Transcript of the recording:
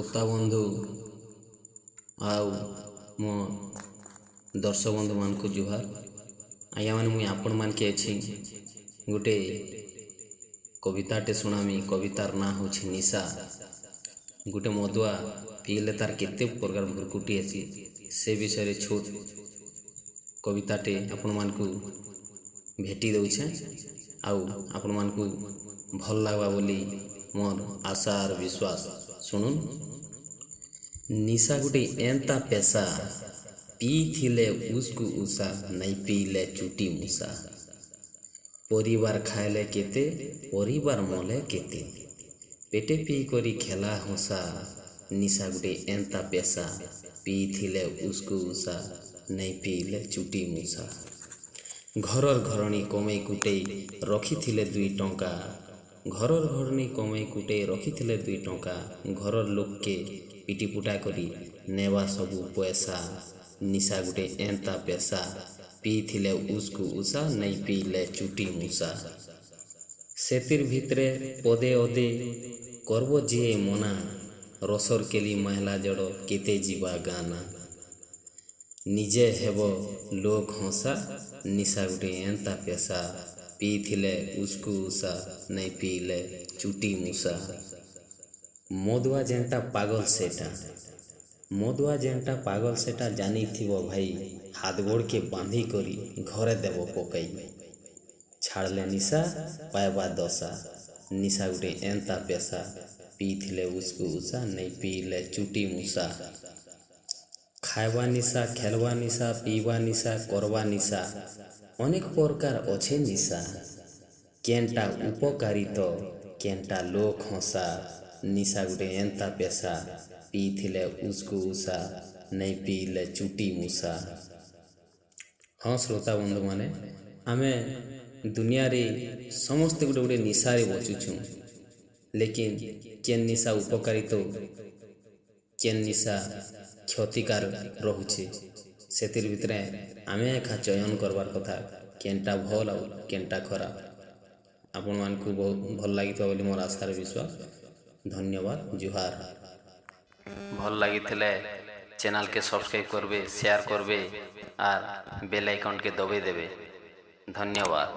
ଶ୍ରୋତା ବନ୍ଧୁ ଆଉ ମୋ ଦର୍ଶକ ବନ୍ଧୁମାନଙ୍କୁ ଜୁହାର। ଆଜ୍ଞାମାନେ, ମୁଇଁ ଆପଣମାନକେ ଏଛି ଗୋଟେ କବିତାଟେ ଶୁଣାମି। କବିତାର ନାଁ ହେଉଛି ନିଶା। ଗୋଟେ ମଦୁଆ ପିଇଲେ ତାର କେତେ ପ୍ରକାର ଭୁରକୁଟି ହେସି, ସେ ବିଷୟରେ ଛୋଟ କବିତାଟେ ଆପଣମାନଙ୍କୁ ଭେଟି ଦଉଛେଁ ଆଉ ଆପଣମାନଙ୍କୁ ଭଲ୍ ଲାଗ୍ବା ବୋଲି ମୋର୍ ଆଶା ଆର୍ ବିଶ୍ୱାସ। ଶୁଣୁନ୍। ନିଶା ଗୁଟେ ଏନ୍ତା ପେସା, ପିଇଥିଲେ ଉସ୍କୁ ଉଷା, ନାଇଁ ପିଇଲେ ଚୁଟି ମୂଷା। ପରିବାର ଖାଇଲେ କେତେ, ପରିବାର ମଲେ କେତେ, ପେଟେ ପିଇ କରି ଖେଲା ହସା। ନିଶା ଗୁଟେ ଏନ୍ତା ପେସା, ପିଇଥିଲେ ଉସ୍କୁ ଉଷା, ନାଇଁ ପିଇଲେ ଚୁଟି ମୂଷା। ଘରର ଘରଣୀ କମେଇ କୁଟେଇ ରଖିଥିଲେ 2 ଟଙ୍କା। ଘରର ଘରଣୀ କମେଇ କୁଟେଇ ରଖିଥିଲେ 2 ଟଙ୍କା, ଘରର ଲୋକକେ ପିଟିପୁଟା କରି ନେବା ସବୁ ପଇସା। ନିଶା ଗୁଟେ ଏନ୍ତା ପେସା, ପିଇଥିଲେ ଉସ୍କୁ ଉଷା, ନାଇଁ ପିଇଲେ ଚୁଟି ମୂଷା। ସେଥିର୍ ଭିତରେ ପଦେ ଅଦେ କରବ ଯିଏ ମନା, ରସର କେଲି ମାଇଲା ଜଡ଼ କେତେ ଯିବା ଗାନା। ନିଜେ ହେବ ଲୋକ ହସା। ନିଶା ଗୁଟେ ଏନ୍ତା ପେସା, ପିଇଥିଲେ ଉସ୍କୁ ଉଷା, ନାଇଁ ପିଇଲେ ଚୁଟି ମୂଷା। ମଦୁଆ ଯେନ୍ଟା ପାଗଲ ସେଟା, ମଦୁଆ ଯେନ୍ଟା ପାଗଲ ସେଟା ଜାନିଥିବ ଭାଇ, ହାତ ଗୋଡ଼କେ ବାନ୍ଧି କରି ଘରେ ଦେବ ପକାଇ। ଛାଡ଼ଲେ ନିଶା ପାଇବା ଦଶା। ନିଶା ଗୁଟେ ଏନ୍ତା ପେସା, ପିଇଥିଲେ ଉସ୍କୁ ଉଷା, ନାଇଁ ପିଇଲେ ଚୁଟି ମୂଷା। ଖାଇବା ନିଶା, ଖେଲବା ନିଶା, ପିଇବା ନିଶା, କରବା ନିଶା, ଅନେକ ପ୍ରକାର ଅଛେ ନିଶା। କେନ୍ଟା ଉପକାରୀ ତ କେନ୍ଟା ଲୋକ ହସା। ନିଶା ଗୁଟେ ଏନ୍ତା ପେସା, ପିଇଥିଲେ ଉସ୍କୁ ଉଷା, ନାଇଁ ପିଇଲେ ଚୁଟି ମୂଷା। ହଁ ଶ୍ରୋତା ବନ୍ଧୁମାନେ, ଆମେ ଦୁନିଆରେ ସମସ୍ତେ ଗୋଟେ ଗୋଟେ ନିଶାରେ ବଞ୍ଚୁଛୁଁ। ଲେକିନ୍ କେନ୍ ନିଶା ଉପକାରୀ ତ କେନ୍ ନିଶା କ୍ଷତିକାର ରହୁଛେ, ସେଥିର୍ ଭିତରେ ଆମେ ଏକା ଚୟନ କରବାର୍ କଥା କେନ୍ଟା ଭଲ୍ ଆଉ କେନ୍ଟା ଖରାପ। ଆପଣମାନଙ୍କୁ ବହୁତ ଭଲ ଲାଗିଥିବ ବୋଲି ମୋର ଆଶାର ବିଶ୍ୱାସ। ଧନ୍ୟବାଦ, ଜୁହାର। ଭଲ ଲାଗିଥିଲେ ଚ୍ୟାନେଲକେ ସବସ୍କ୍ରାଇବ କରବେ, ସେୟାର କରବେ ଆର୍ ବେଲ୍ ଆଇକନକେ ଦବେଇ ଦେବେ। ଧନ୍ୟବାଦ।